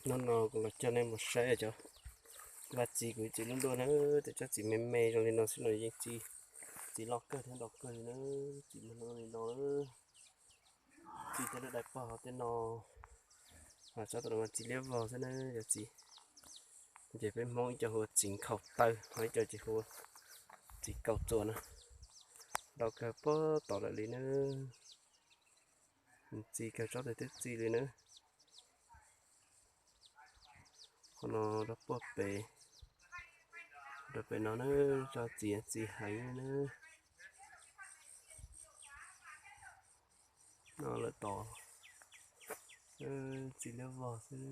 Hnub no kuv los coj nej mus saib cov vaj txiv kuv txiv lub ntuj na, tej tsob txiv me me zoo li no xwb no yeej txi, txi loj kawg thiab ntau kawg li na, txi muag no li no na. Txi tej lub dais pog hauv tej no, ho tsob tom no mas txiv liab vog xwb na, yog txiv. Ces peb Hmoob ib co hu ua txiv nkhaus taw, ho ib co ces hu ua txiv kaus txuas na. Ntau kawg puag tom lawm li na. Txi kawg tsob twg twb txi li na. Qhov no rau puag pem, rau pem no na, tsob txiv txi heev na. No lawm tod, txi liab vog xwb.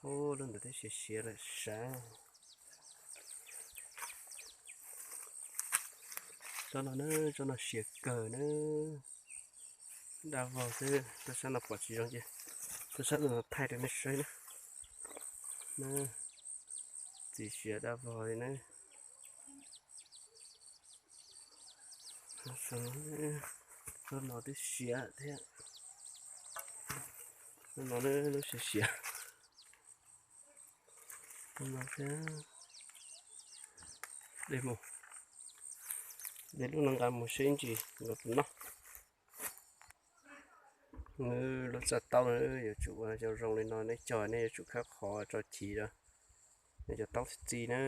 Ub, lub ntawd twb siav siav lawm sav. Tsob no na, tsob no siav kawg na. Daj vog xwb, tuaj sab no pom tsis zoo ces tuaj sab no thaij rau nej saib na. Txiv siav daj vog li na. Lub no twb siav thiab. Lub no lub siav siav. Lub no thiab. De mus, de lub no nqa mus seb ntsis los tus noj. Lub txaj taub yuav tsum ua zoo zoo li no, nej cog nej yuav tsum khawb qhov rau chiv rau. Nws cov taub txi na,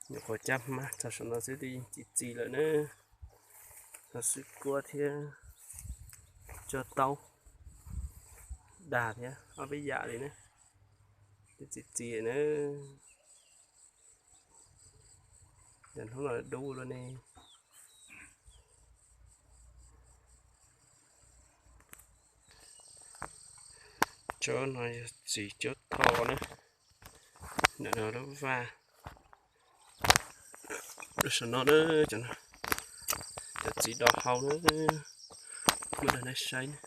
nyuam qhuav cab hmab txog saum no xwb twb yeej txi txi lawm na. Ho xwb kuab thiab cog taub dag thiab ob peb yam li na, twb txi txi na. Cov hnub no dub lawm ne. Tsob no yog txiv cuab tho na. Ntawm no lub vaj, lub saum no na, cov txiv do hau na, muab rau nej saib na.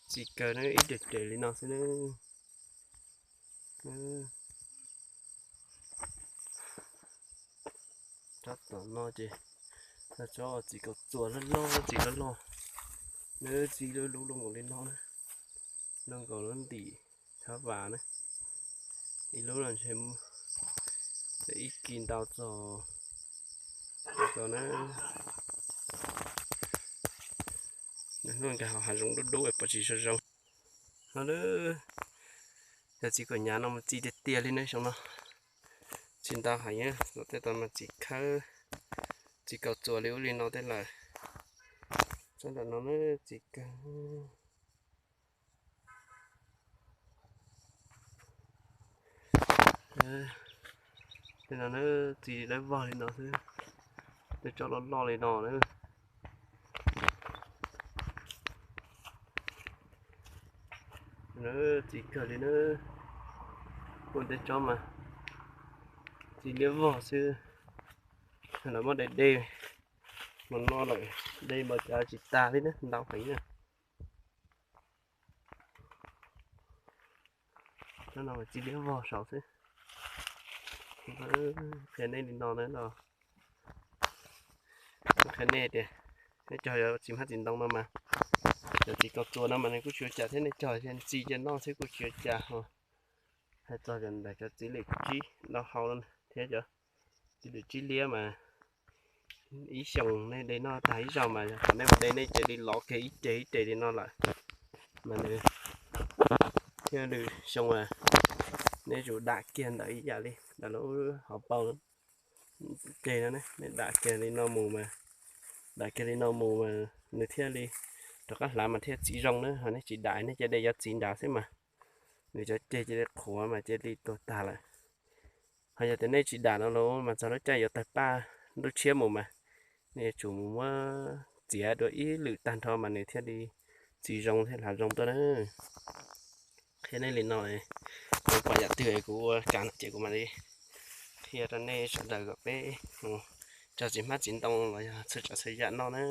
Txi kawg na, ib daim daim li no xwb na. Tsob tom no ces yog tsob txiv kaus txuas loj loj, txiv loj loj, nws txiv lub lub nkaus li no na, lub nkaus lub ntim thav vas na, ib lub no ntshe ib kis ntau txog ko na. Hnub nkag hauv hav zoov dub dub pom tsis zoo zoo. No lawm, cov txiv kaum nyav no mas txi tiag tiag li ne xyoo no. Txi ntau heev, tej tod mas txi khawb, txi kaus txuas li ub li no tej lawm. Tsob ntawm no na txi kawg. Tej no na txi dawb vog li no xwb, tej tsob loj loj li no na. Txi kawg li na, kuj tej tsob mas txi liab vog xwb. Lawv muab de de, mas no lawm, de npaum cas tsis tas li na, ntau heev na. Tsob no mas txi liab vog saud xwb. Qhia nej li no na, qhia nej tias nej cog txiv hmab txiv ntoo no mas, cov txiv kaus txuas no mas nws kuj tsis ua cas thiab, nej cog txiv cia noj xwb kuj tsis ua cas ho. Hais txog cov ntawm cov txiv lwm tsib do hau thiab cov txiv lwm tsib liab mas ib xyoos nej de noj tag ib zaug mas yog thaum nej mus de nej cia li lov kiag ib res ib res li no lawm, mas nws thiaj li xyoo nej tsum dam kiag ntawd ib yam li ntawm lub hauv paus ke no, nej dam kiag li no mus mas, dam kiag li no mus mas nws thiaj li rov qab hlav mas thiaj txiv zoo na. Ho nej tsis dam, nej cia de cov txiv nrad xwb mas nws cov ceg cia li qhuav mas cia li tuag tag lawm. Ho yog tias nej tsis dam no los mas txog lub caij yuav tawg paj ntuj tshiab mus mas nej yuav tsum mus muab txiav dua ib lwm tag nrho mas nws thiaj li txiv zoo thiab hlav zoo tuaj na. Qhia nej li no, kuv pom yam twg kuv ua kam no ces kuv mam li qhia rau nej sawv daws kom peb mus cog txiv hmab txiv ntoo los yog txhua tsav txhua yam noj na.